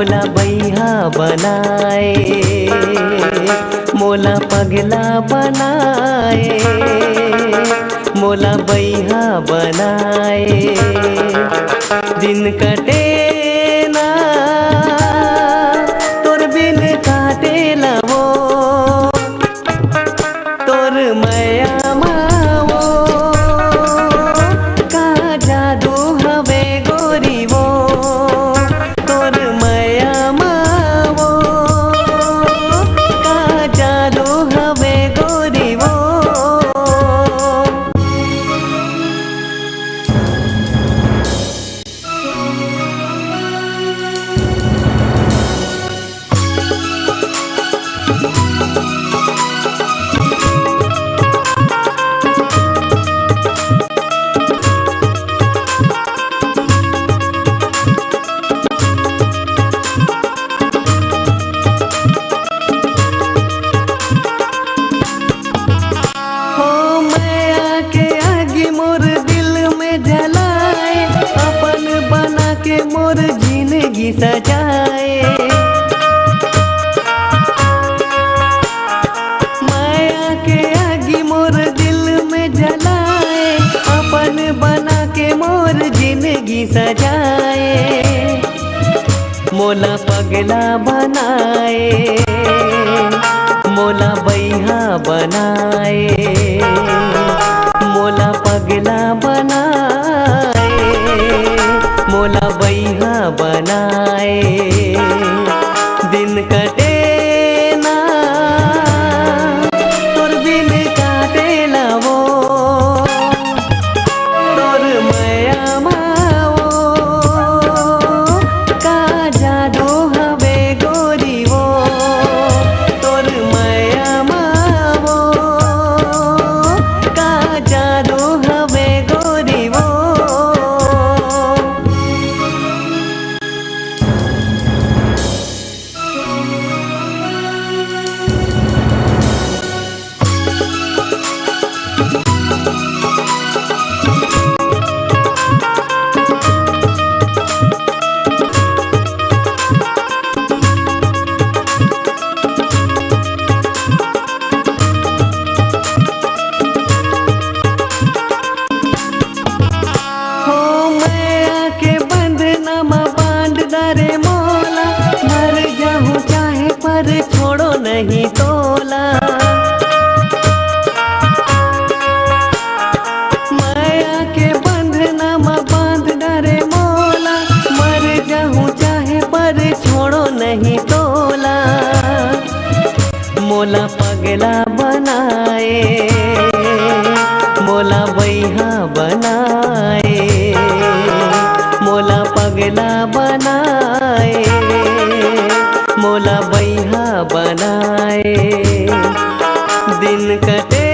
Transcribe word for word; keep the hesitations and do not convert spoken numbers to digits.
ला बइहा बनाए, मोला पगला बनाए, मोला बइहा बनाए। दिन कटे ना तोर बिन काटे ला वो, तोर मया मा वो का जादू हवे गोरी वो, तोर मया मा वो का जादू हवे गोरी वो। हो मया के आगी मोर दिल में जलाए, अपन बना के मोर जिंदगी सजाए। मया के आगी मोर दिल में जलाए, अपन बना के मोर जिंदगी सजाए। मोला पगला बनाए, मोला बइहा बनाए, मोला पगला बनाए, मोला बइहा बनाए। दिन कटे ना तोर बिन काटे ला वो, तोर मया मा वो का जादू हवे गोरी वो, तोर मया मा वो का जादू हवे गोरी वो। हो मया के बंधना म बांध डारे मोला, मर जाहूं चाहे पर छोड़ो नहीं तोला। मया के बंधना म बांध डारे मोला, मर जाहूं चाहे पर छोड़ो नहीं तोला। मोला पगला बनाए, मोला बइहा बनाए, मोला पगला बनाए, मोला बइहा बनाए। दिन कटे